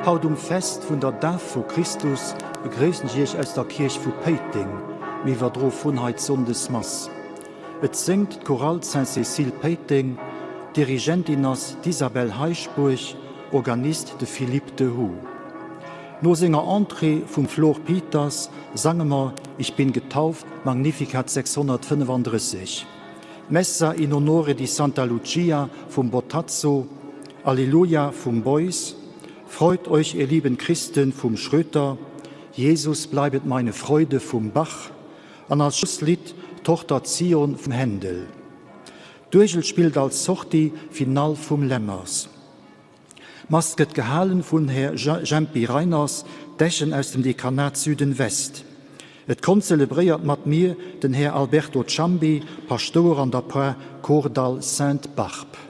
Haut um Fest vun der Daf vu Christus begréissen ech Iech aus der Kierch vu Péiteng. Mir iwwerdroe vun hei d'Sonndesmass. Et séngt d'Chorale Saint-Cécile Péiteng, Dirigentin ass d'Isabelle Heischbourg, Organist de Philippe Dehoux. No senger Entrée vum Flor Pieters sange mer Ich bin getauft, Magnificat 635, Messa in onore di Santa Lucia vum Bottazzo, Alleluia vum Beuys, Freut euch ihr lieben Christen vum Schröter, Jesus bleibet meine Freude vum Bach an als Schlusslidd Tochter Zion vum Händel. D'Uergel spillt als Sortie finale vum Lemmers. D'Mass gëtt gehalen vun Här Jempy Reiners, Dechen aus dem Dekanat Süden-West. Et konzelebréiert mat mir den Här Alberto Ciambi, Paschtouer an der Par Kordall Sainte-Barbe.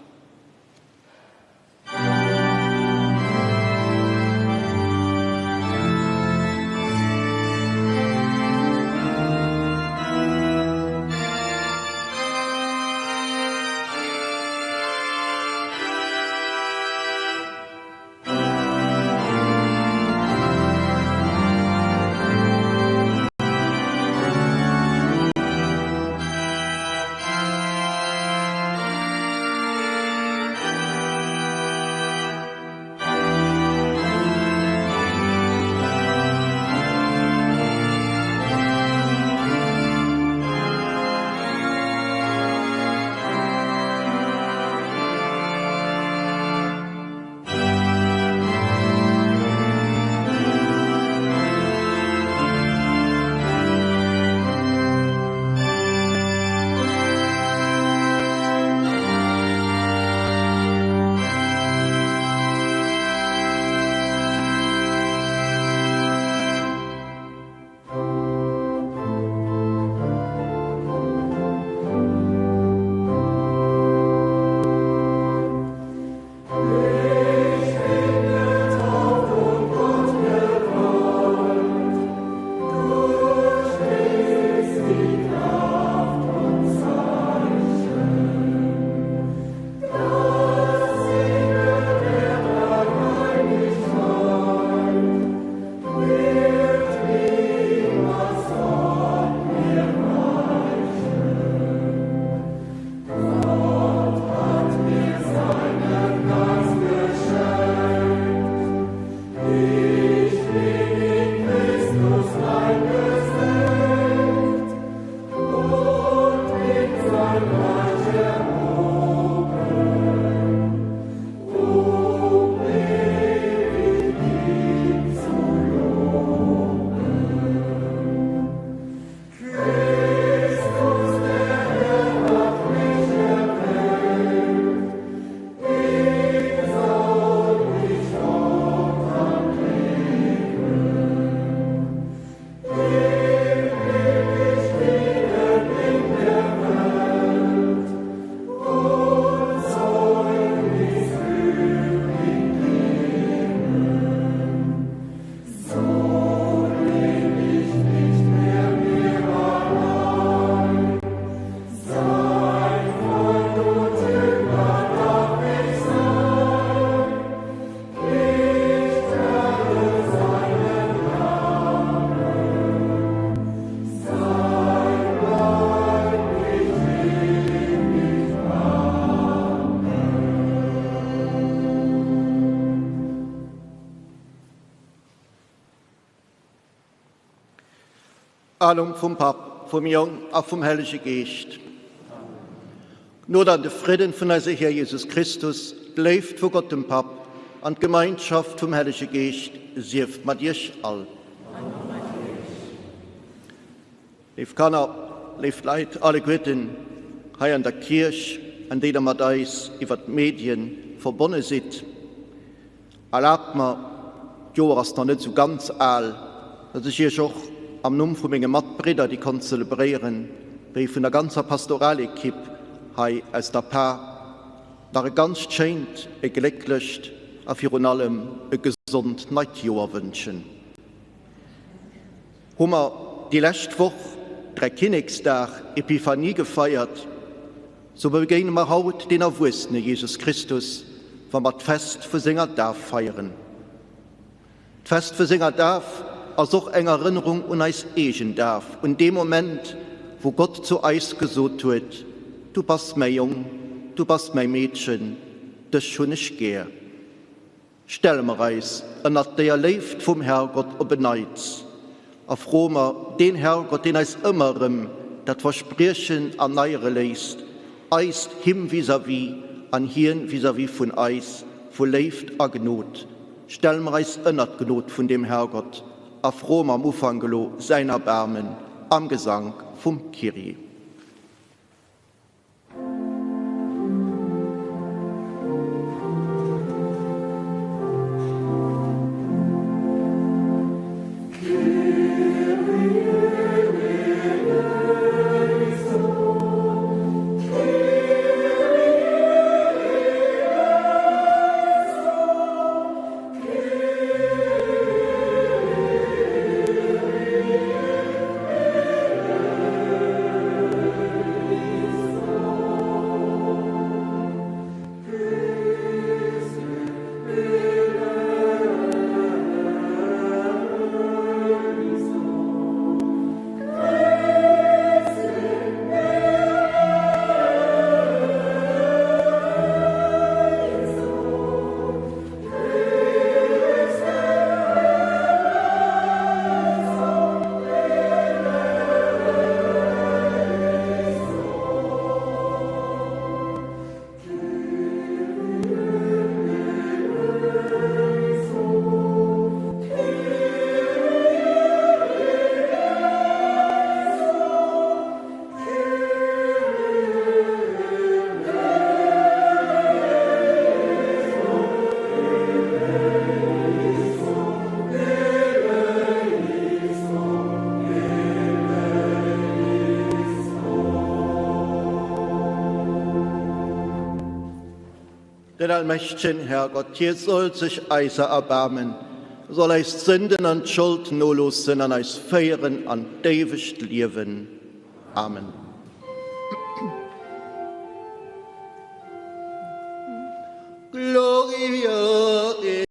Am Numm vum Papp, vum Jong a vum Hellege Geescht. Gnod an de Fridden vun eise Här Jesus Christus, d'Léift vu Gott dem Papp an d'Gemeinschaft vum Hellege Geescht sief mat iech all. Léif Kanner, léif Leit alleguerten hei an der Kierch an déi der mat eis iwwer d'Medien verbonne sidd, erlaabt mer, d'Joer ass nach net esou ganz al, datt ech Iech och am Numm vu menge Matbridder, déi konnt zelebréieren, wéi vun der ganzer Pastoralequipe hei aus der Par, nach e ganzt schéint, e glécklecht a virun allem e gesond neit Joer wënschen. Hu mer déi lescht Woch Dräikinneksdag, Epiphanie, gefeiert, sou begéine mer haut deen erwuessene Jesus Christus, wa mer d'Fest vu senger Daf feieren. D'Fest vu senger Daf ass och eng Erënnerung un eis eegen Daf, un dee Moment, wou Gott zu eis gesot huet, Du bass mäi Jong, du bass mäi Meedchen, dech hunn ech gär. Stelle mer eis ënnert déier Léift vum Herrgott op en Neits a froe mer deen Herrgott, deen eis ëmmer erëm dat Verspriechen erneiere léisst, eist him vis-à-vis an hien vis-à-vis vun eis, vu Léift a Gnod. Stelle mer eis ënnert d'Gnod vun deem Herrgott a froe mer am Ufank elo säin Erbaarmen am Gesank vum Kyrie. Den allmächtegen Herrgott, hie soll sech eiser erbaarmen, soll eis d'Sënden an d'Schold noloossen an eis féieren an d'éiwegt Liewen. Amen. Gloria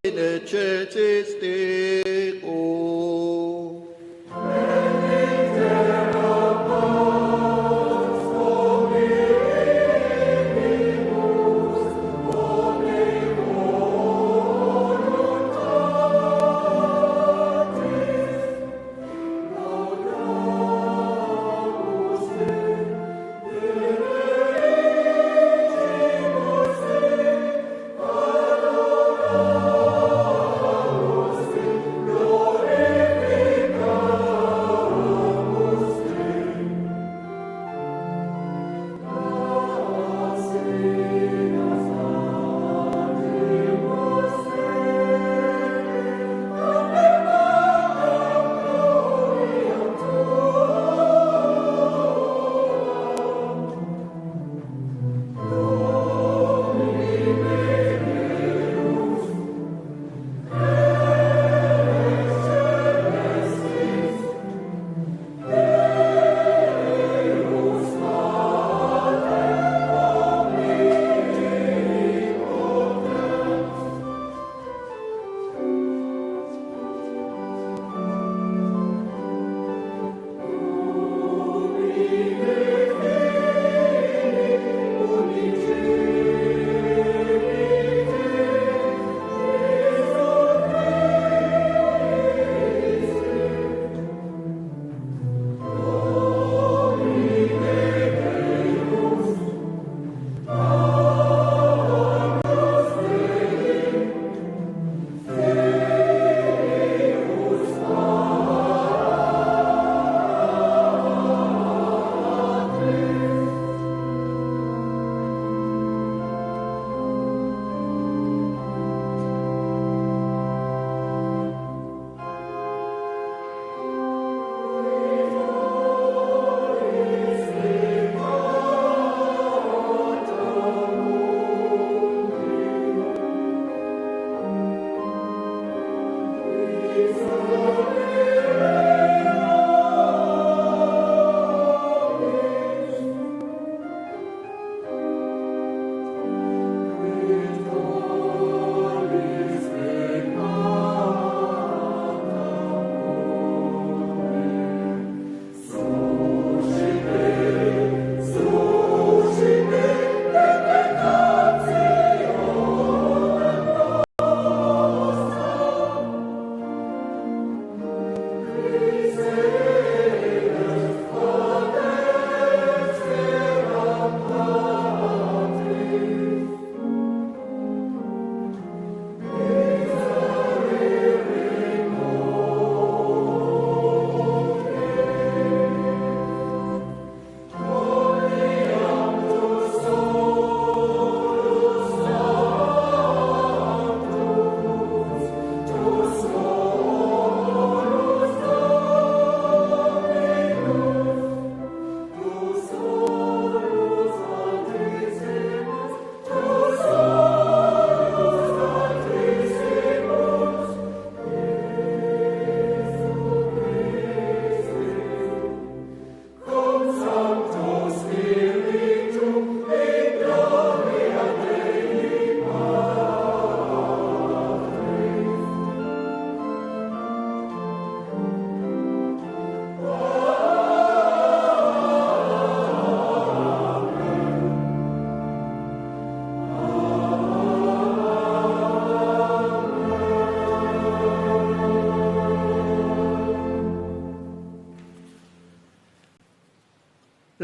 in excelsis Deo.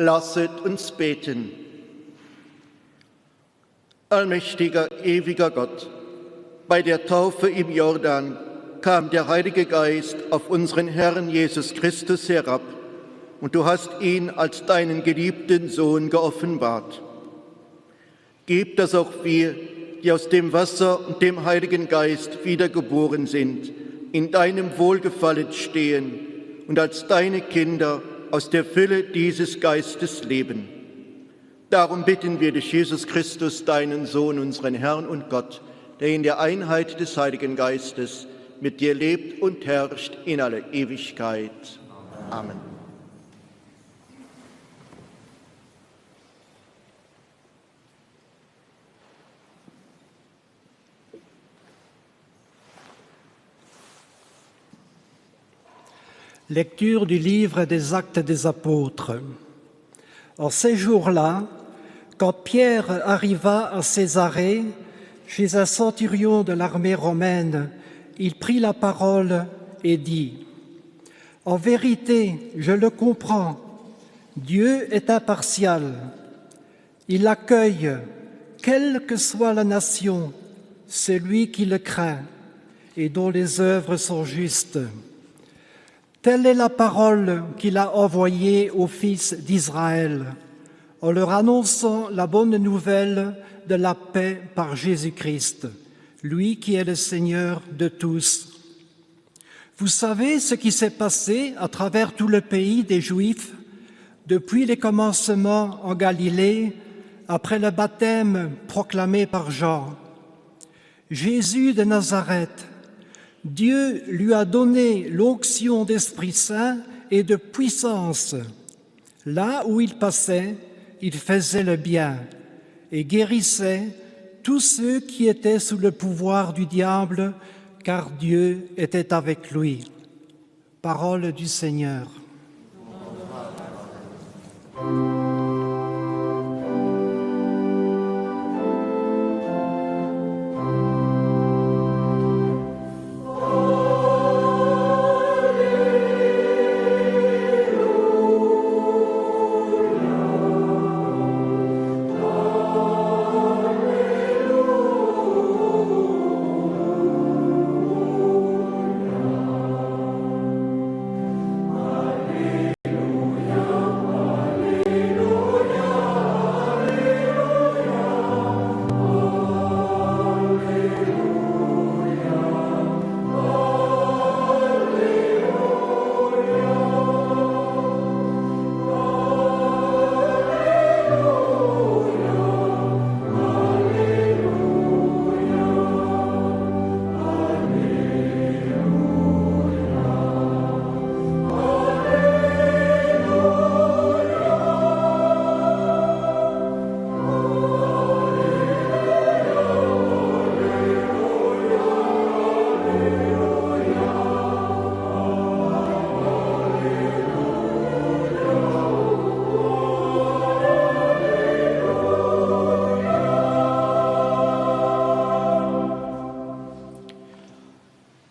Lasset uns beten. Allmächtiger, ewiger Gott, bei der Taufe im Jordan kam der Heilige Geist auf unseren Herrn Jesus Christus herab und du hast ihn als deinen geliebten Sohn geoffenbart. Gib, dass auch wir, die aus dem Wasser und dem Heiligen Geist wiedergeboren sind, in deinem Wohlgefallen stehen und als deine Kinder aus der Fülle dieses Geistes leben. Darum bitten wir dich, Jesus Christus, deinen Sohn, unseren Herrn und Gott, der in der Einheit des Heiligen Geistes mit dir lebt und herrscht in aller Ewigkeit. Amen. Lecture du livre des Actes des Apôtres. En ces jours-là, quand Pierre arriva à Césarée, chez un centurion de l'armée romaine, il prit la parole et dit: En vérité, je le comprends, Dieu est impartial. Il accueille, quelle que soit la nation, celui qui le craint et dont les œuvres sont justes. Telle est la parole qu'il a envoyée aux fils d'Israël, en leur annonçant la bonne nouvelle de la paix par Jésus-Christ, lui qui est le Seigneur de tous. Vous savez ce qui s'est passé à travers tout le pays des Juifs depuis les commencements en Galilée, après le baptême proclamé par Jean. Jésus de Nazareth, Dieu lui a donné l'onction d'Esprit Saint et de puissance. Là où il passait, il faisait le bien et guérissait tous ceux qui étaient sous le pouvoir du diable, car Dieu était avec lui. Parole du Seigneur.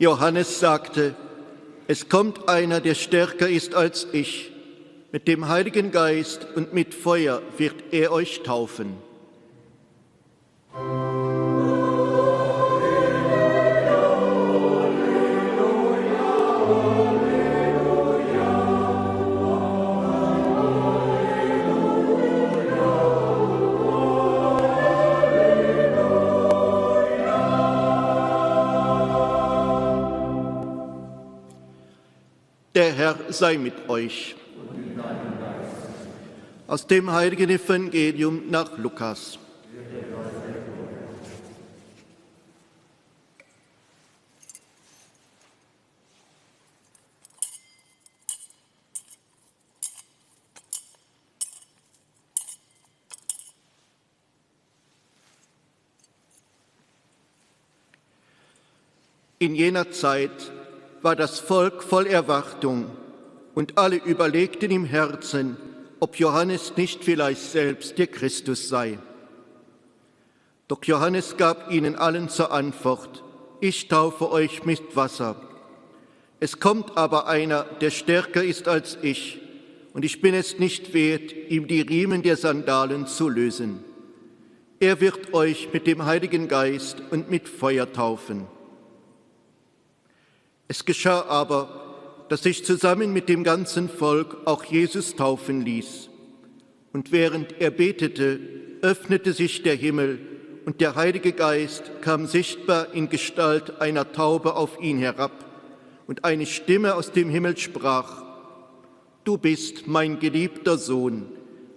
Johannes sagte, es kommt einer, der stärker ist als ich. Mit dem Heiligen Geist und mit Feuer wird er euch taufen. Der Herr sei mit euch. Aus dem heiligen Evangelium nach Lukas. In jener Zeit war das Volk voll Erwartung und alle überlegten im Herzen, ob Johannes nicht vielleicht selbst der Christus sei. Doch Johannes gab ihnen allen zur Antwort, ich taufe euch mit Wasser. Es kommt aber einer, der stärker ist als ich, Und ich bin es nicht wert, ihm die Riemen der Sandalen zu lösen. Er wird euch mit dem Heiligen Geist und mit Feuer taufen. Es geschah aber, dass sich zusammen mit dem ganzen Volk auch Jesus taufen ließ. Und während er betete, öffnete sich der Himmel und der Heilige Geist kam sichtbar in Gestalt einer Taube auf ihn herab und eine Stimme aus dem Himmel sprach: Du bist mein geliebter Sohn,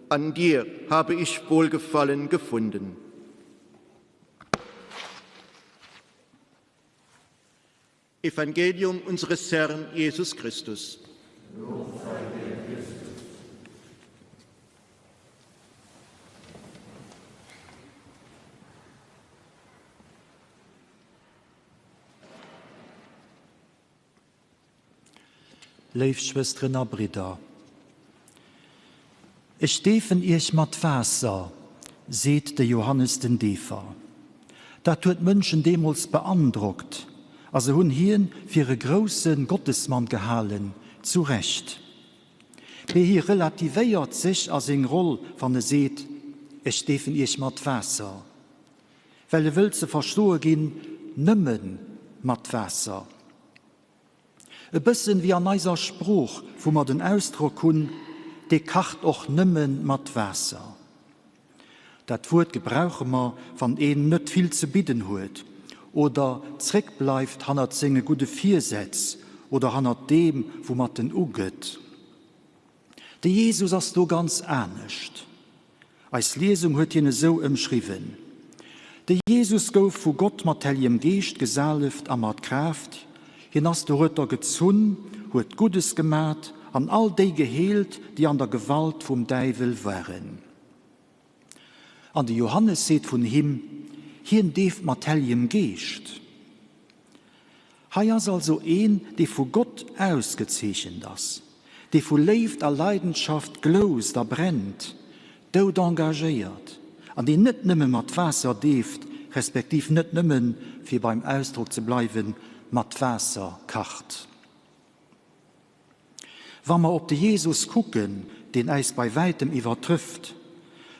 an dir habe ich Wohlgefallen gefunden. Evangelium unseres Herrn Jesus Christus. Léif Schwësteren a Bridder, Ech deefen iech mat Waasser, seet de Johannes den Deefer. Dat huet d'Mënschen deemools beandrockt a se hunn hien fir e grousse Gottesmann gehalen, zu Recht. Mee hie relativéiert sech a seng Roll, wann e seet, Ech deefen iech mat Waasser. Well e wëllt ze verstoe ginn, nëmme mat Waasser. E bëssen wéi an eiser Sprooch, wou mer den Ausdrock hunn, dee kacht och nëmme mat Waasser. Dat Wuert gebrauche mer, wann een net vill ze bidden huet oder zréckbleift hannert senge gudde Virsätz oder hannert deem, woumat en ugëtt. De Jesus ass do ganz anescht. Eis Liesung huet hien esou ëmschriwwen, De Jesus gouf vu Gott mat Hellegem Geescht gesaleft a mat Kraaft. Hien ass dorueter gezunn, huet Guddes gemat an all déi geheelt, déi an der Gewalt vum Däiwel waren. An de Johannes seet vun him, Hien deeft mat Hellegem Geescht. Hei ass also een, dee vu Gott ausgezeechent ass, dee vu Léift a Leidenschaft gloust a brennt, dout engagéiert an deen net nëmme mat Waasser deeft, respektiv net nëmmen, fir beim Ausdrock ze bleiwen, mat Waasser kacht. Wa mer op de Jesus kucken, deen äis bei wäitem iwwertrëfft,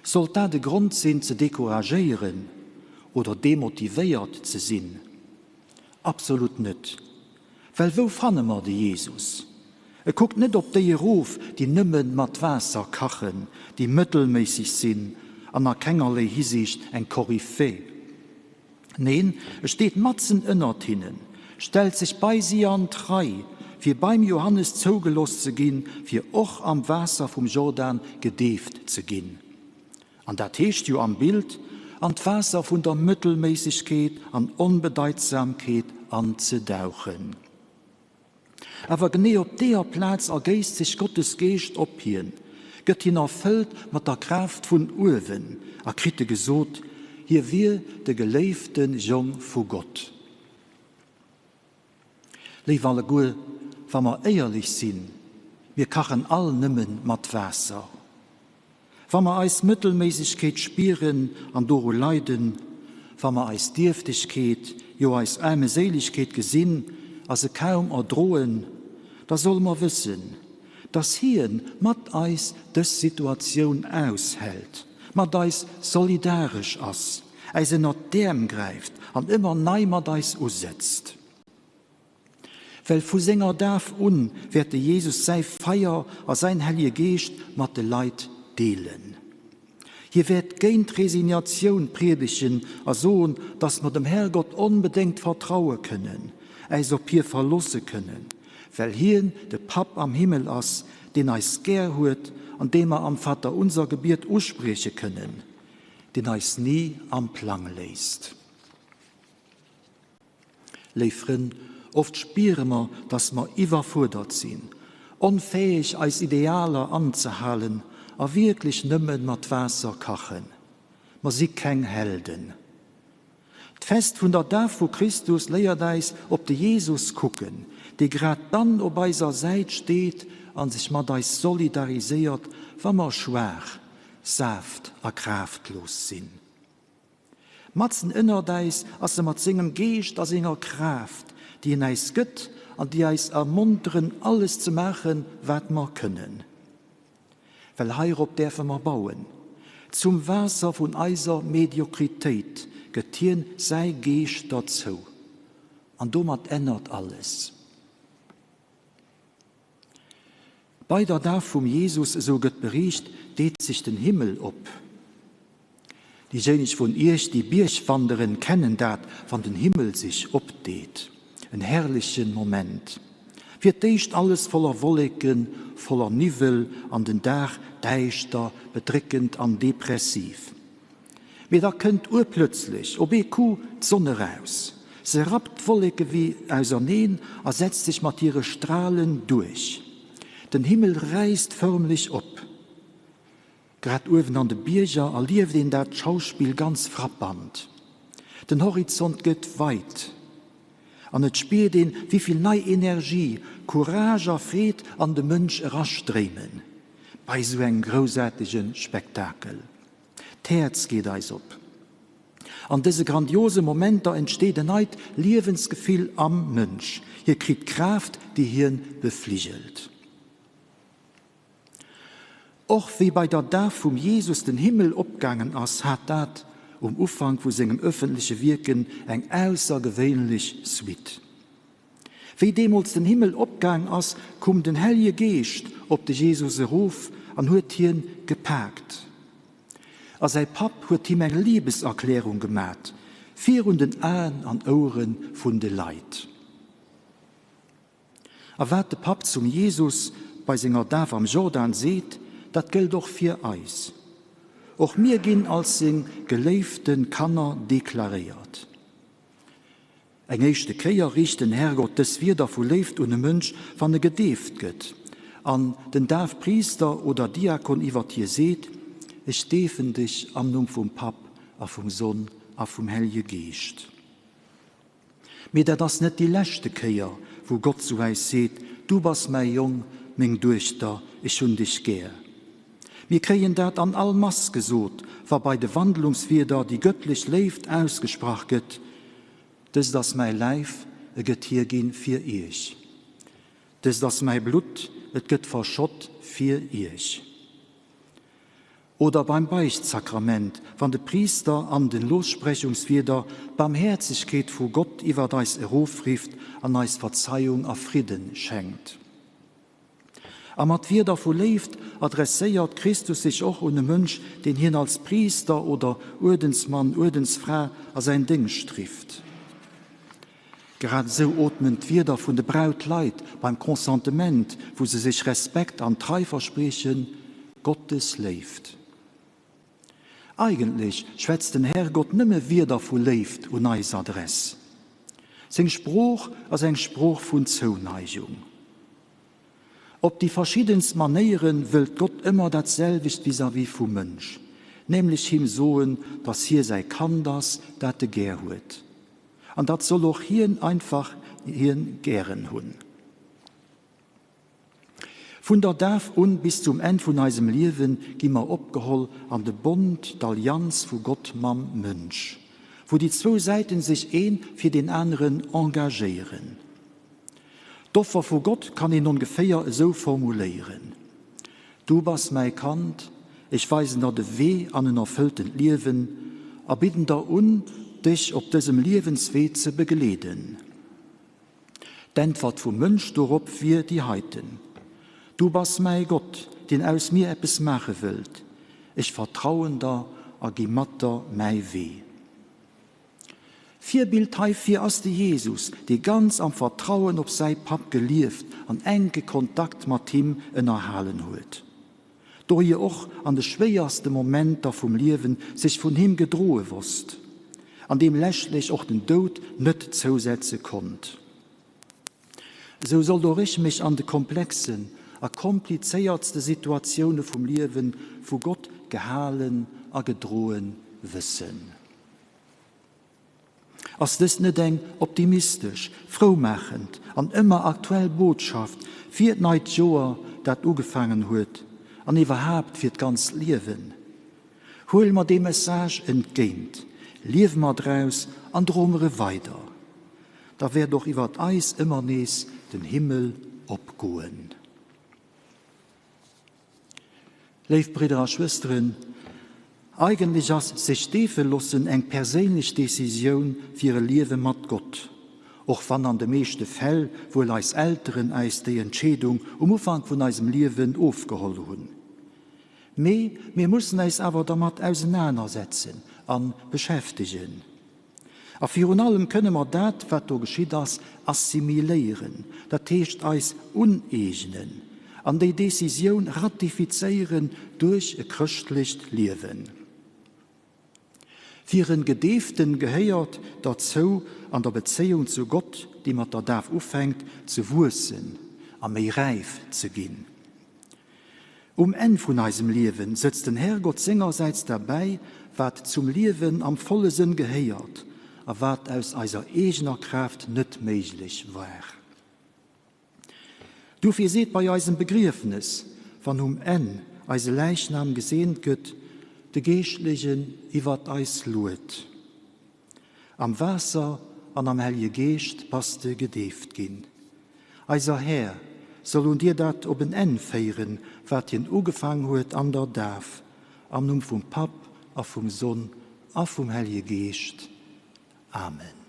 sollt dat e Grond sinn ze decouragéieren oder demotivéiert ze sinn? Absolut net! Well wou fanne mer de Jesus? E kuckt net op déi erof, déi nëmme mat Waasser kachen, déi mëttelméisseg sinn an a kengerléi Hisiicht eng Koryphäe. Neen, e steet matzen ënnert hinnen, stellt sech bei si an d'Rei, fir beim Johannes zougeloss ze ginn, fir och am Waasser vum Jordan gedeeft ze ginn. An dat heescht jo am Bild, an d'Waasser vun der Mëttelméissegkeet an Onbedeitsamkeet anzedauchen. Awer genee op deeër Plaz ergéisst sech Gottes Geescht op hien, gëtt hien erfëllt mat der Kraaft vun uewen a kritt e gesot, hie wier de geléifte Jong vu Gott. Léif alleguer, wa mer éierlech sinn, mir kachen all nëmme mat Waasser. Wa mer eis Mëttelméissegkeet spieren an doru leiden, wa mer eis Dierftegkeet, jo eis Aarmeséilegkeet gesinn a se kaum erdroen, da solle mer wëssen, dass Hien mat eis dës Situatioun aushält, mat eis solidaresch ass, äis ënnert d'Äerm gräift an ëmmer nei mat eis usetzt. Well vu senger Daf un wäert de Jesus säi Feier a säin Hellje Geescht mat de Leit deelen. Hie wäert géint Resignatioun priedegen a soen, dass mer dem Herrgott onbedéngt vertraue kënnen, äis op hie verlosse kënnen, well hien de Papp am Himmel ass, deen eis gär huet an dee mer am Vaterunser-Gebiet usprieche kënnen, deen eis ni am Plang léisst. Léif Frënn, oft spiere mer, dass mer iwwerfuerdert sinn, onfäeg eis Idealer anzehalen a wierklech nëmme mat Waasser kachen. Mer si keng Helden. D'Fest vun der Daf vu Christus léiert eis op de Jesus kucken, dee grad dann op eiser Säit steet a sech mat eis solidariséiert, wa mer schwaach, saaft a kraaftlos sinn. Matzen ënnert äis ass e mat sengem Geescht a senger Kraaft, déi en äis gëtt an déi eis ermonteren, alles ze maachen, wat mer kënnen. Well heirop däerfe mer bauen. Zum Waasser vun eiser Mediokritéit gëtt hien säi Geescht derzou. An domat ännert alles. Bei der Daf vum Jesus, esou gëtt beriicht, deet sech den Himmel op. Déijéineg vun iech, déi Bierg wanderen, kennen dat, wann den Himmel sech opdeet. En herrlechen Moment. Fir d'éischt alles voller Wolleken, voller Niwwel an den Dag däischter, bedréckend an depressiv. Mee da kënnt urplötzlech, op ee Coup, d'Sonn eraus. Se rappt d'Wolleke wéi auserneen a setzt sech mat hire Stralen duerch. Den Himmel räisst förmlech op. Grad uewen an de Bierger erlieft een dat Schauspill ganz frappant. Den Horizont gëtt weit an et spiert een, wéi vill nei Energie, Courage a Freed an de Mënsch erastréimen bei esou engem groussaartege Spektakel. D'Häerz geet eis op. An dëse grandiose Momenter entsteet en neit Liewensgefill am Mënsch. Hie kritt Kraaft, déi hien befligelt. Och wéi bei der Daf vum Jesus den Himmel opgaangen ass, hat dat um Ufank vu sengem ëffentleche Wierken eng aussergewéinlech Suite. Wéi deemools den Himmel opgaang ass, koum den Hellje Geescht op de Jesus erof an huet hien gepaakt. A säi Papp huet him eng Libeserklärung gemat, virun den Aen an Ouere vun de Leit. A wat de Papp zum Jesus bei senger Daf am Jordan seet, dat gëllt och fir eis. Och mir ginn als seng geléifte Kanner deklaréiert. Eng éischte Kéier riicht den Herrgott dës Wierder vu Léift un e Mënsch, wann e gedeeft gëtt, an den Dafpriister oder Diakon iwwert hie seet, Ech deefen dech am Numm vum Papp a vum Sonn a vum Hellje Geescht. Mee dat ass net déi leschte Kéier, wou Gott zu äis seet, Du bass mäi Jong, meng Duechter, ech hunn dech gär. Mir kréien dat an all Mass gesot, wa bei de Wandlungswierder déi gëttlech Léift ausgesprach gëtt, Dëst ass mäi Läif, e gëtt hierginn fir iech. Dëst ass mäi Blutt, et gëtt verschott fir iech. Oder beim Beichtsakrament, wann de Priister an den Lossprechungswierder d'Barmhäerzegkeet vu Gott iwwert eis erofrifft an eis Verzeiung a Fridden schenkt. A mat Wierder vu Léift adresséiert Christus sech och un e Mënsch, deen hien als Priister oder Uerdensmann, Uerdensfra a säin Déngscht rifft. Grad esou ootmen d'Wierder vun de Brautleit beim Consentement, wou se sech Respekt an Trei verspriechen, Gottes Léift. Eigentlech schwätzt den Herrgott nëmme Wierder vu Léift un eis Adress. Seng Sprooch ass eng Sprooch vun Zouneigung. Op déi verschiddenst Manéiere wëllt Gott ëmmer dat selwecht vis-à-vis vum Mënsch, nämlech him soen, datt hie säi Kand ass, dat e gär huet. An datt soll och hien einfach hien gären hunn. Vun der Daf un bis zum Enn vun eisem Liewen gi mer opgeholl an de Bond, d'Allianz vu Gott mam Mënsch, wou déi zwou Säiten sech een fir deen aneren engagéieren. D'Offer vu Gott kann een ongeféier esou formuléieren, Du bass mäi Kand, ech weisen der de Wee an en erfëlltent Liewen a bidden der un, dech op dësem Liewenswee ze begleeden. D'Äntwert vum Mënsch dorop wier déi heiten, Du bass mäi Gott, deen aus mir eppes maache wëllt. Ech vertrauen der a gi mat der mäi Wee. Virbild heifir ass de Jesus, dee ganz am Vertrauen op säi Papp gelieft an enke Kontakt mat him ënnerhalen huet. Dohier och an de schwéierste Momenter vum Liewen sech vun him gedroe wosst, an deem leschtlech och den Doud net zousetze konnt. Esou sollt och ech mech an de komplexen a komplizéiertste Situatioune vum Liewe vu Gott gehalen a gedroe wëssen. Ass dëst net eng optimistesch, froumaachend an ëmmer aktuell Botschaft fir d'neit Joer, dat ugefaangen huet, an iwwerhaapt fir d'ganzt Liewen? Huele mer dee Message entgéint, liewe mer draus an droe mer e weider, da wäert och iwwert eis ëmmer nees den Himmel opgoen. Léif Bridder a Schwësteren, eigentlech ass sech deefe loossen eng perséinlech Decisioun fir e Liewe mat Gott, och wann an de meeschte Fäll wuel eis Elteren eis déi Entscheedung um Ufank vun eisem Liewen ofgeholl hunn. Mee mir mussen eis awer dermat ausenanersetzen a beschäftegen. A virun allem kënne mer dat, wat do geschitt ass, assimiléieren, dat heescht eis uneegnen an déi Décisioun ratifizéieren duerch e chrëschtlecht Liewen. Fir en Gedeeften gehéiert derzou, an der Bezéiung zu Gott, déi mat der Daf ufänkt, ze wuessen a méi räif ze ginn. Um Enn vun eisem Liewen sëtzt den Herrgott sengersäits derbäi, wat zum Liewen am volle Sënn gehéiert a wat aus eiser eegener Kraaft net méiglech war. Dofir seet bei eisem Begriefnes, wann um Enn eise Läichnam geseent gëtt, de Geeschtlechen iwwert eis Lued. Am Waasser an am Hellje Geescht bass de gedeeft ginn. Eiser Här soll un dir dat op en Enn féieren, wat hien ugefaang huet an der Daf, am Numm vum Papp a vum Sonn a vum Hellje Geescht. Amen.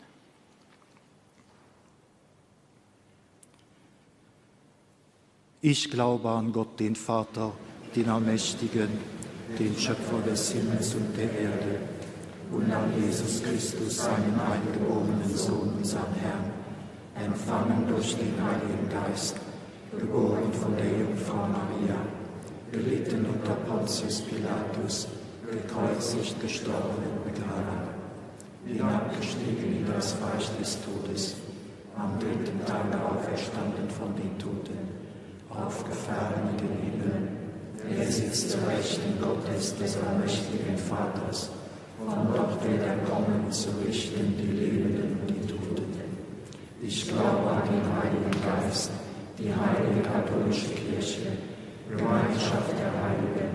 Ich glaube an Gott, den Vater, den Allmächtigen, den Schöpfer des Himmels und der Erde, und an Jesus Christus, seinen eingeborenen Sohn, unseren Herrn, empfangen durch den Heiligen Geist, geboren von der Jungfrau Maria, gelitten unter Pontius Pilatus, gekreuzigt, gestorben und begraben, hinabgestiegen in das Reich des Todes, am dritten Tage auferstanden von den Toten, aufgefahren in den Himmel, er sitzt zu Rechten Gottes des allmächtigen Vaters, von dort wird er kommen, zu richten die Lebenden und die Toten. Ich glaube an den Heiligen Geist, die heilige katholische Kirche, Gemeinschaft der Heiligen,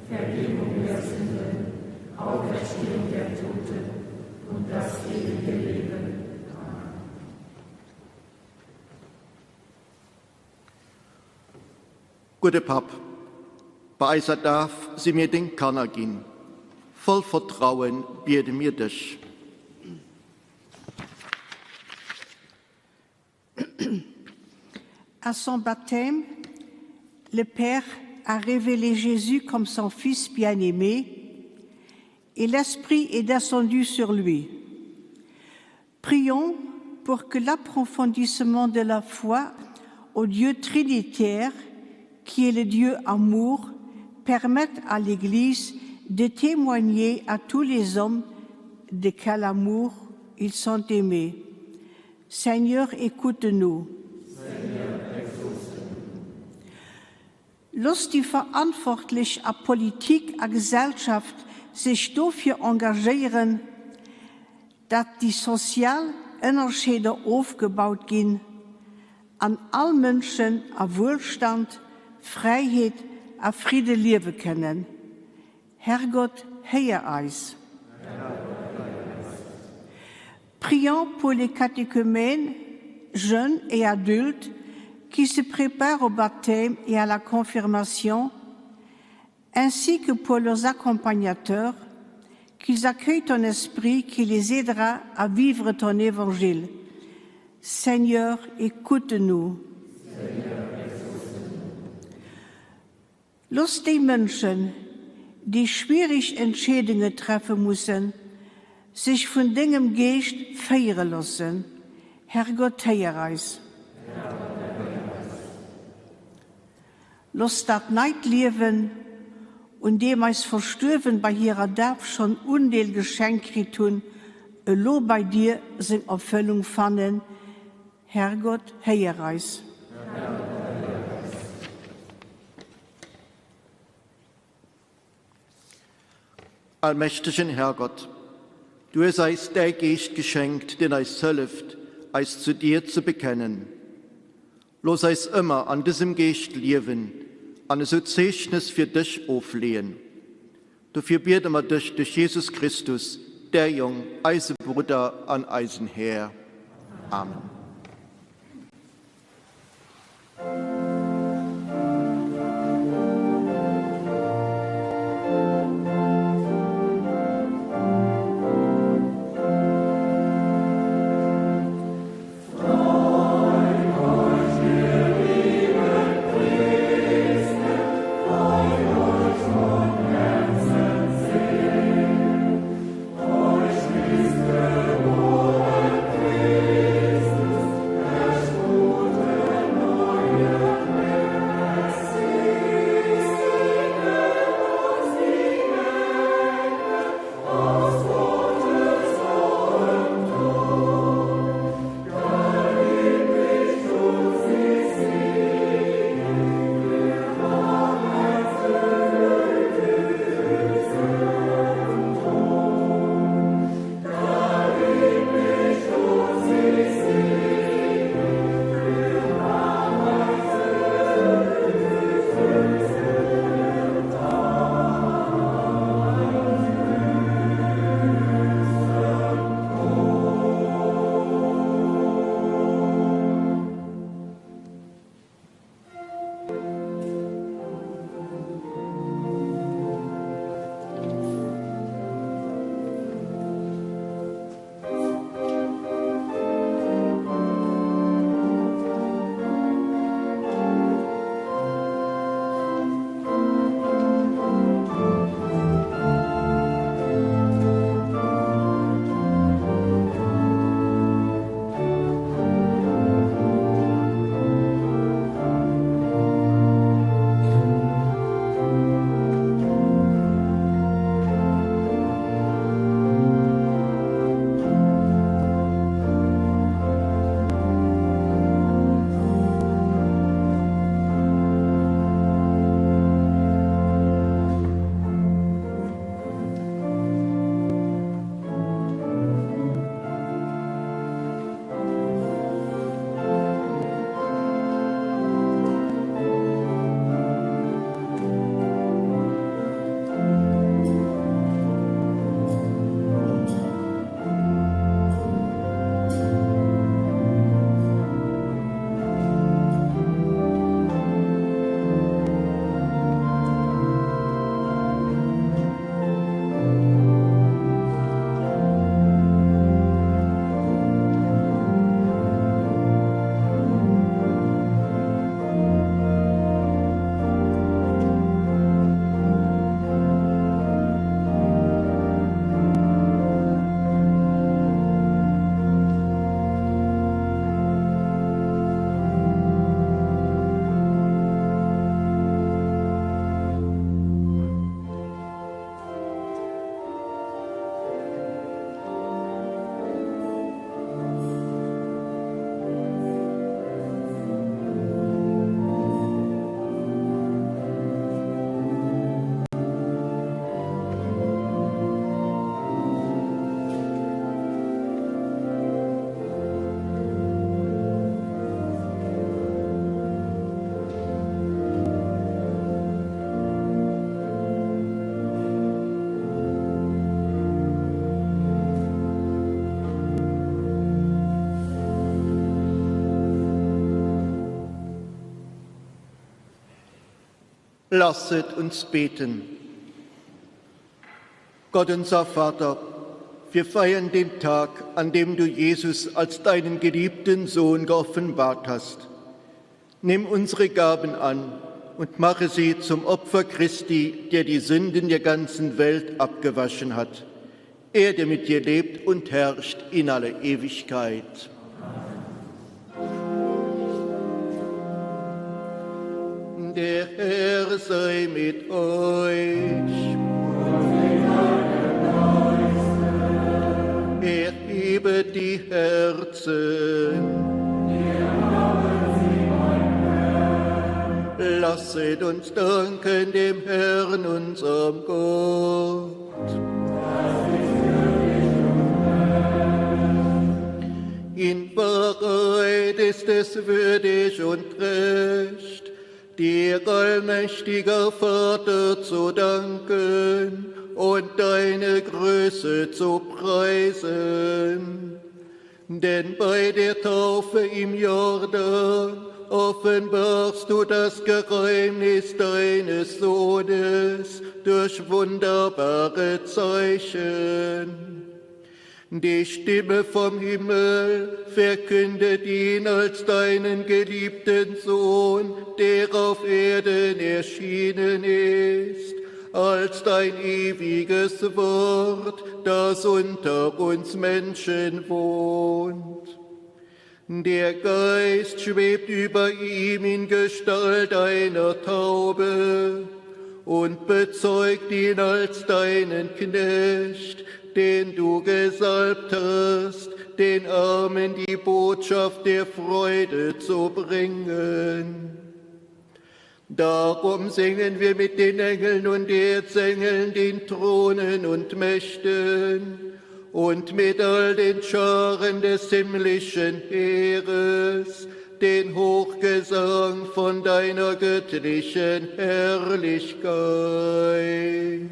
Vergebung der Sünden, Auferstehung der Toten und das ewige Leben. Amen. Gudde Papp, bei eiser Daf si mir deng Kanner ginn. Voll Vertrauen biede mir dech. À son baptême, le Père a révélé Jésus comme son Fils bien-aimé et l'Esprit est descendu sur lui. Prions pour que l'approfondissement de la foi au Dieu trinitaire, qui est le Dieu amour, permette à l'Église de témoigner à tous les hommes de quel amour ils sont aimés. Seigneur, écoute-nous. Looss déi Verantwortlech a Politik a Gesellschaft sech dofir engagéieren, dat déi sozial Ënnerscheeder ofgebaut ginn an all Mënschen a Wuelstand, Fräiheet a Fridde liewe kënnen. Herrgott, héier eis. Prions pour les catéchumènes, jeunes et adultes, qui se préparent au baptême et à la confirmation, ainsi que pour leurs accompagnateurs, qu'ils accueillent ton esprit qui les aidera à vivre ton évangile. Seigneur, écoute-nous. Looss déi Mënschen, déi schwiereg Entscheedunge treffe mussen, sech vun dengem Geescht féiere loossen. Herrgott, héier eis. Looss dat neit Liewen, un deem eis Verstuerwen bei hirer Daf schonn Undeel geschenkt kritt hunn, elo bei dir seng Erfëllung fannen. Herrgott, héier eis. Allmächtegen Herrgott, du hues eis däi Geescht geschenkt, deen eis hëlleft, eis zu dir ze bekennen. Looss eis ëmmer an dësem Geescht liewen an esou Zeechnes fir dech ofleeën. Dofir biede mer dech duerch Jesus Christus, däi Jong, eise Brudder an eisen Här. Amen. Lasset uns beten. Gott unser Vater, wir feiern den Tag, an dem du Jesus als deinen geliebten Sohn geoffenbart hast. Nimm unsere Gaben an und mache sie zum Opfer Christi, der die Sünden der ganzen Welt abgewaschen hat. Er, der mit dir lebt und herrscht in alle Ewigkeit. Der Herr sei mit euch. Erhebet die Herzen. Lasset uns danken dem Herrn, unserem Gott. In Wahrheit ist es würdig und recht, dir allmächtiger Vater zu danken und deine Größe zu preisen. Denn bei der Taufe im Jordan offenbarst du das Geheimnis deines Sohnes durch wunderbare Zeichen. Die Stimme vom Himmel verkündet ihn als deinen geliebten Sohn, der auf Erden erschienen ist, als dein ewiges Wort, das unter uns Menschen wohnt. Der Geist schwebt über ihm in Gestalt einer Taube und bezeugt ihn als deinen Knecht, den du gesalbt hast, den Armen die Botschaft der Freude zu bringen. Darum singen wir mit den Engeln und Erzengeln, den Thronen und Mächten und mit all den Scharen des himmlischen Heeres, den Hochgesang von deiner göttlichen Herrlichkeit.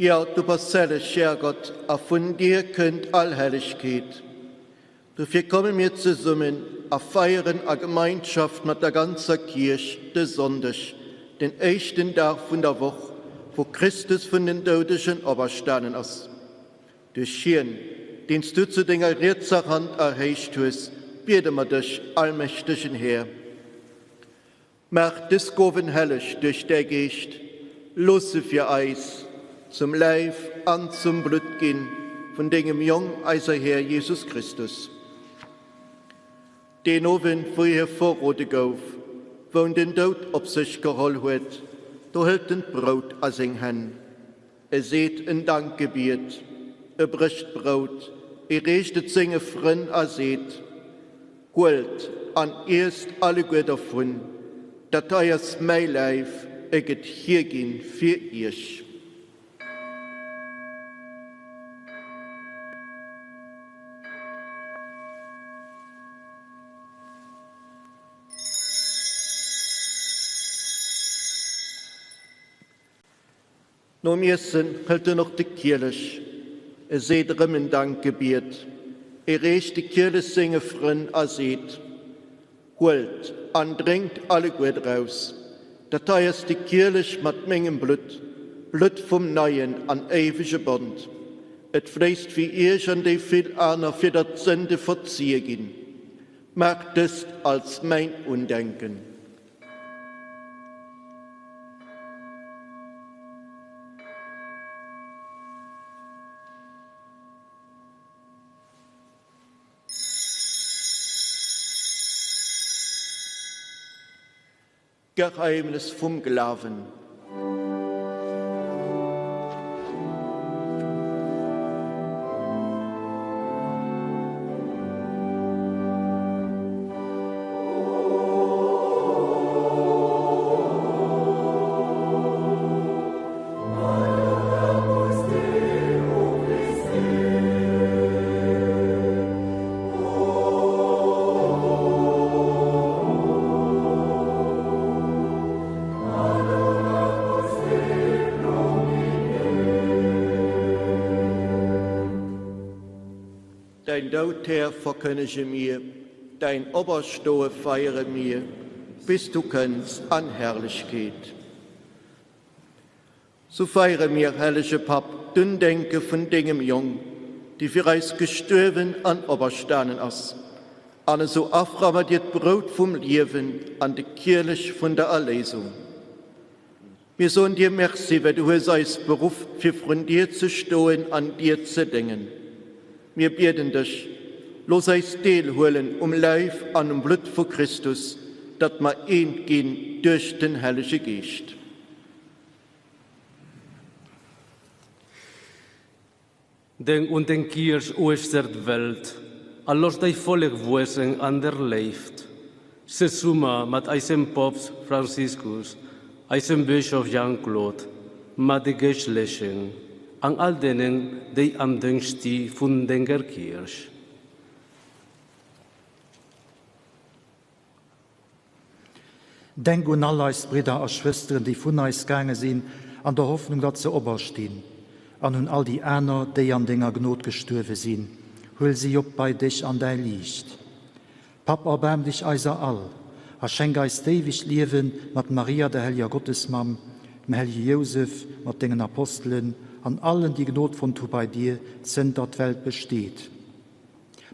Ja, du bass helleg, Här Gott, a vun dir kënnt all Hellegkeet. Dofir komme mir zesummen a feieren a Gemeinschaft mat der ganzer Kierch de Sonndeg, den éischten Dag vun der Woch, wou Christus vun den Doudegen operstanen ass. Duerch hien, deen s du zu denger rietser Hand erhéicht hues, biede mer dech, allmächtegen Här. Maach dës Gowen helleg duerch däi Geescht, looss se fir eis zum Läif an zum Blutt ginn vun dengem Jong, eiser Här Jesus Christus. Deen Owend, wou hie verrode gouf, wou en den Doud op sech geholl huet, do hëlt en d'Brout a seng Hänn, e seet en Dankgebiet, e brécht d'Brout, e reecht et senge Frënn a seet, Huelt an iesst alleguer dervun, dat hei ass mäi Läif, e gëtt hierginn fir iech. Nom Iessen hëlt en och de Kielech, e seet erëm en Dankgebiet, e reecht de Kielech senge Frënn a seet, Huelt an drénkt alleguer draus, dat hei ass de Kielech mat mengem Blutt, d'Blutt vum neien an éiwege Bond. Et fléisst fir iech an déi vill aner, fir datt d'Sënde verzie ginn. Maacht dëst als mäin Undenken. Geheimnis vum Glawen. Däin Doud, Här, verkënnege mir, däin Operstoe feiere mir, bis du kënns an Herrlechkeet. Sou feiere mir, hellege Papp, d'Undenke vun dengem Jong, dee fir eis gestuerwen an operstanen ass, an esou affere mer dir d'Brout vum Liewen an de Kielech vun der Erléisung. Mir soen dir Merci, well du hues eis beruff, fir vrun dir ze stoen an dir ze déngen. Mir bieden dech, looss eis Deel huelen um Läif an um Blutt vu Christus, datt mer eent ginn duerch den Hellege Geescht. Denk un deng Kierch uechter d'Welt a looss däi Vollek wuessen an der Léift. Zesumme mat eisem Poopst Franziskus, eisem Bëschof Jean-Claude, mat de Geeschtlechen an all deenen, déi am Déngscht sti vun denger Kierch. Denk un all eis Bridder a Schwësteren, déi vun eis gaange sinn, an der Hoffnung, datt se operstinn, an un all déi aner, déi an denger Gnod gestuerwe sinn. Huel si op bei dech an däi Liicht. Papp, erbaarm dech eiser all, a schenk eis d'éiwegt Liewen mat Maria, der helleger Gottesmamm, dem hellege Jousef, mat dengen Apostelen an allen, déi Gnod fonnt hu bei dir, zënter d'Welt besteet.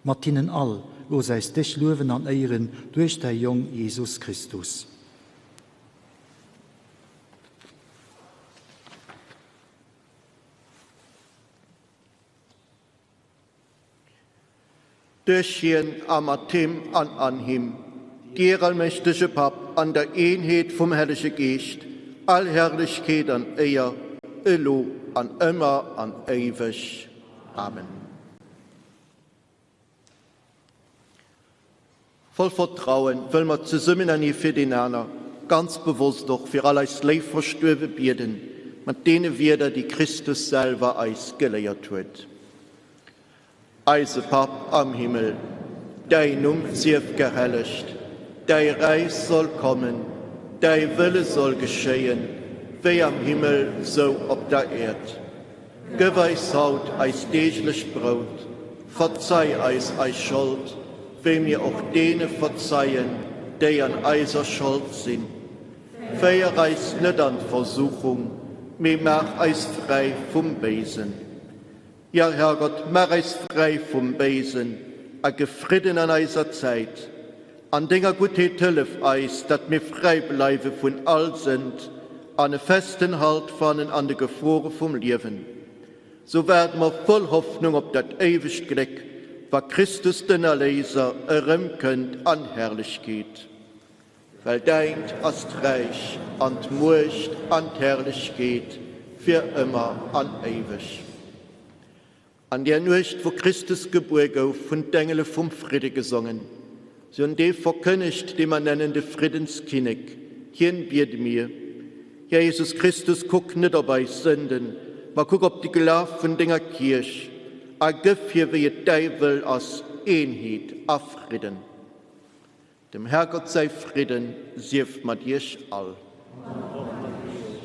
Mat hinnen all, looss äis dech luewen an éieren duerch däi Jong Jesus Christus. Duerch hien a mat him an an him, dir allmächtege Papp, an der Eenheet vum Hellege Geescht, all Herrlechkeet an Éier, elo an ëmmer an éiweg. Amen. Voll Vertrauen wëlle mer zesummen an ee fir deen aner, ganz bewosst och fir all eis léif Verstuerwe bieden, mat deene Wierder, déi Christus selwer eis geléiert huet. Eise Papp am Himmel, däi Numm sief gehellegt, däi Räich soll kommen, däi Wëlle soll geschéien, wéi am Himmel, sou op der Äerd. Gëff eis haut eist deeglecht Brout. Verzei eis eis Schold, wéi mir och deene verzeien, déi an eiser Schold sinn. Féier eis net an d'Versuchung, mee maach eis fräi vum Béisen. Jo, Herrgott, maach eis fräi vum Béisen a gëff Fridden an eiser Zäit. An denger Guttheet hëllef eis, datt mir fräi bleiwe vun all Sënd an e festen Halt fannen an de Gefore vum Liewen. Sou waarde mer voll Hoffnung op dat éiwegt Gléck, wa Christus den Erléiser erëmkënnt an Herrlechkeet. Well däint ass d'Räich an d'Muecht an d'Herrlechkeet fir ëmmer an éiweg. An där Nuecht, wou Christus gebuer gouf, hunn d'Engele vum Fridde gesongen. Si hunn dee verkënnegt, dee mer nennen de Friddenskinnek. Hien biede mir. Här Jesus Christus, kuck net op eis Sënden, ma kuck op de Glaf vun denger Kierch a gëff hir, wéi et däi Wëll ass, Eenheet a Fridden. Dem Herrgott säi Fridden sief mat iech all. An och mat iech.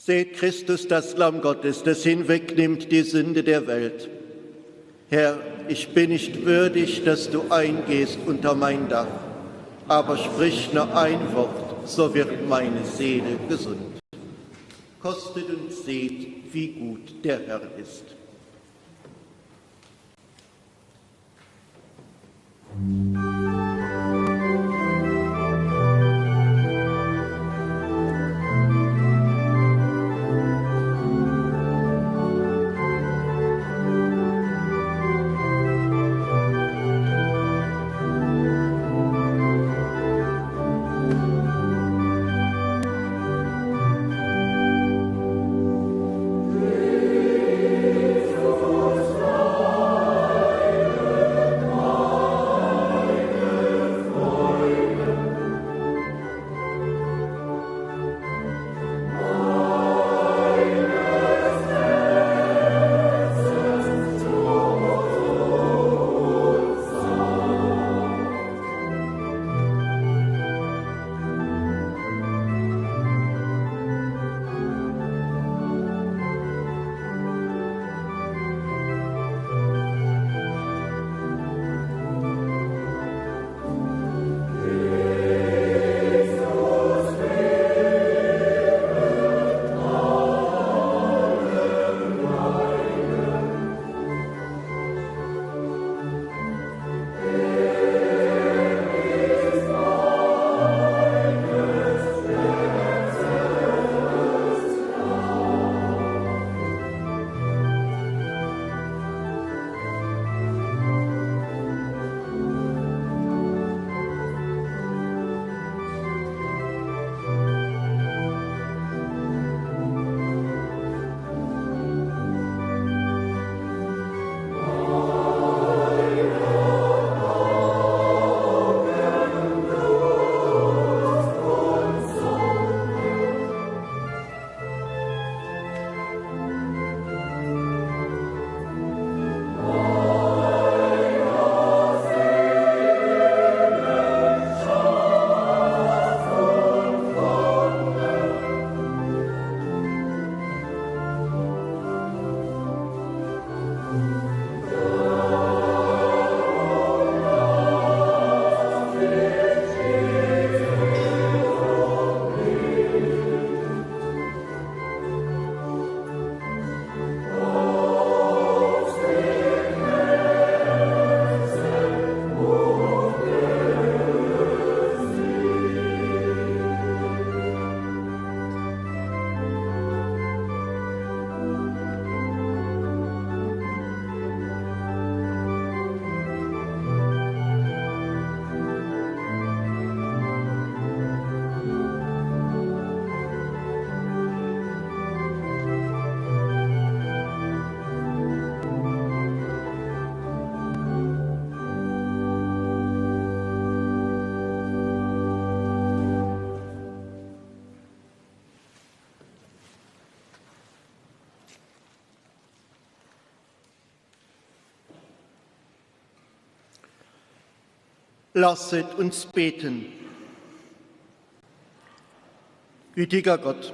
Seht Christus, das Lamm Gottes, das hinwegnimmt die Sünde der Welt. Herr, ich bin nicht würdig, dass du eingehst unter mein Dach, aber sprich nur ein Wort, so wird meine Seele gesund. Kostet und seht, wie gut der Herr ist. Lasset uns beten. Gütiger Gott,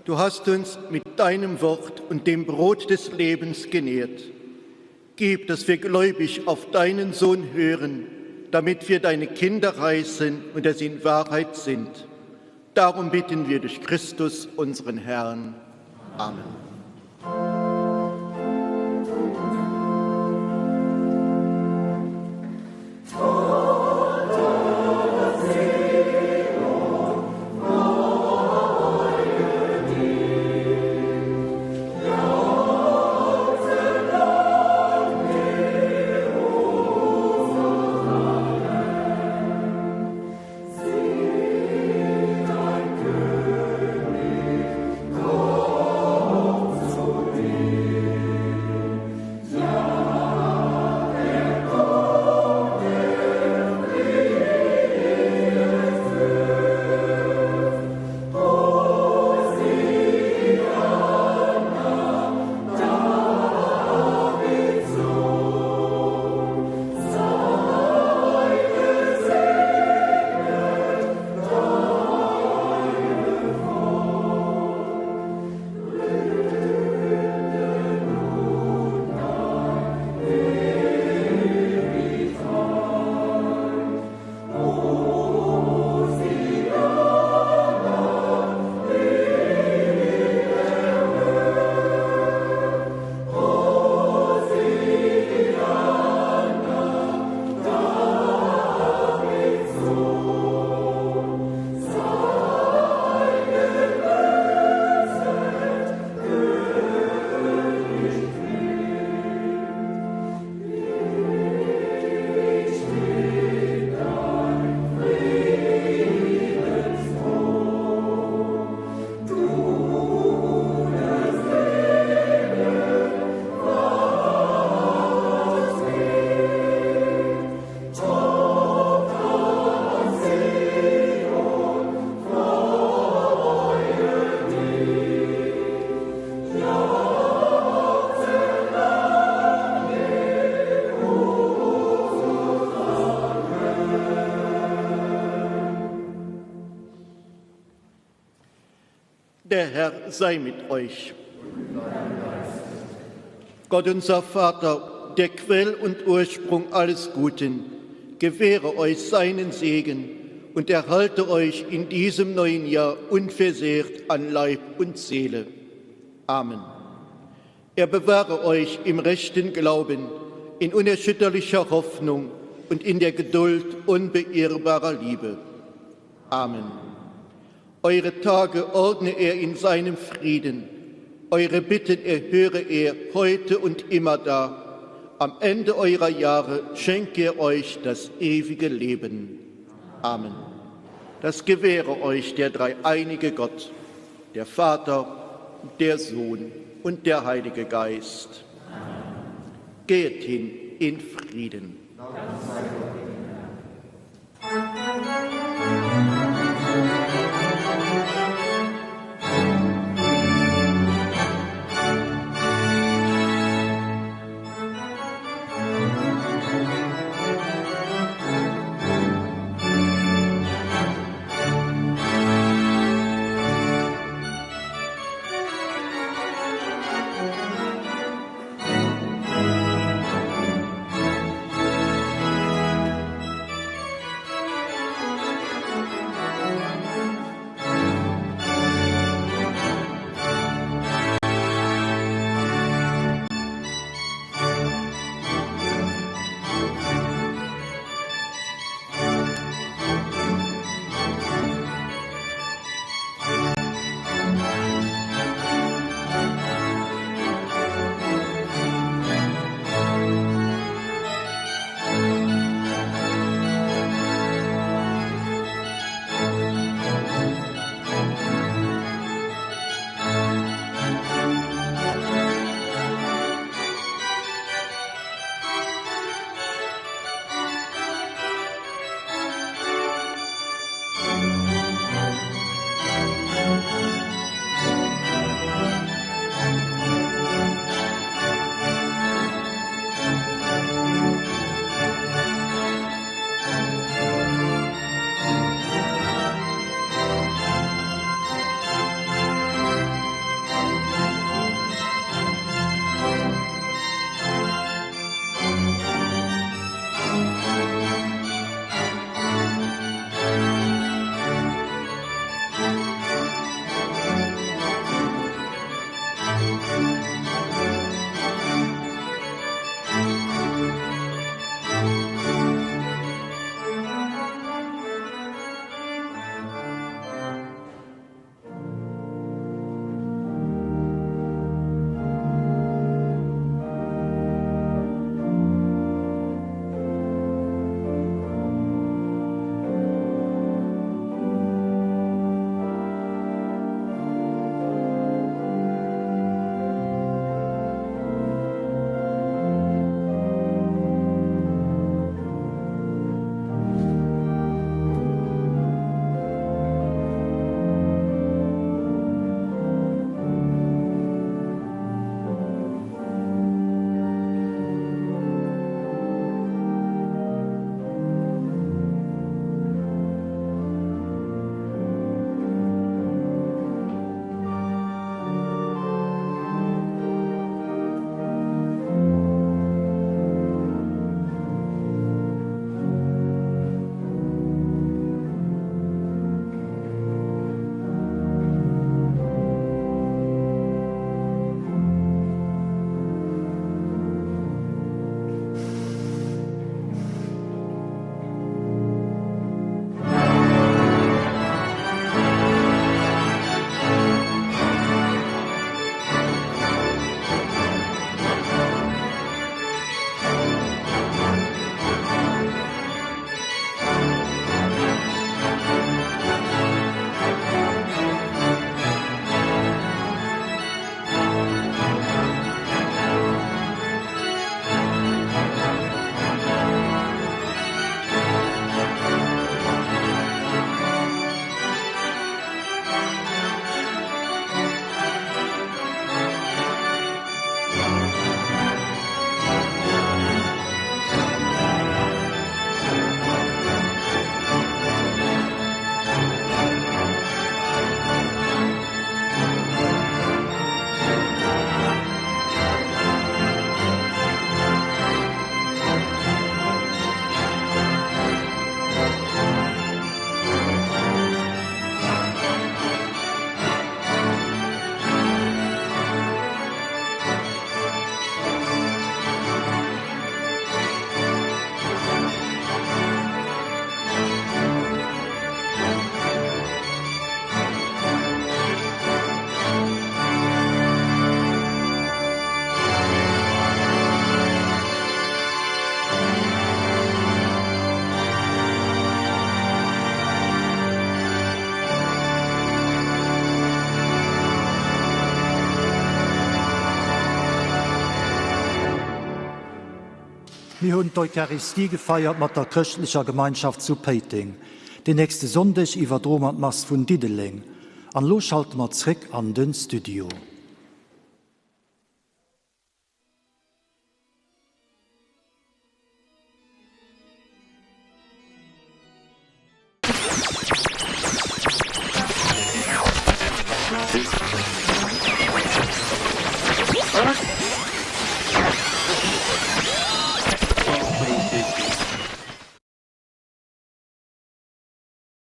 du hast uns mit deinem Wort und dem Brot des Lebens genährt. Gib, dass wir gläubig auf deinen Sohn hören, damit wir deine Kinder heißen und es in Wahrheit sind. Darum bitten wir durch Christus, unseren Herrn. Amen. Der Herr sei mit euch. Gott unser Vater, der Quell und Ursprung alles Guten, gewähre euch seinen Segen und erhalte euch in diesem neuen Jahr unversehrt an Leib und Seele. Amen. Er bewahre euch im rechten Glauben, in unerschütterlicher Hoffnung und in der Geduld unbeirrbarer Liebe. Amen. Eure Tage ordne er in seinem Frieden, eure Bitten erhöre er heute und immer da. Am Ende eurer Jahre schenke er euch das ewige Leben. Amen. Das gewähre euch der dreieinige Gott, der Vater, der Sohn und der Heilige Geist. Geht hin in Frieden. Mir hunn d'Eucharistie gefeiert mat der chrëschtlecher Gemeinschaft zu Péiteng. Den nächste Sonndeg iwwerdroe mer d'Mass vun Diddeleng. An elo schalte mer zréck an den Studio.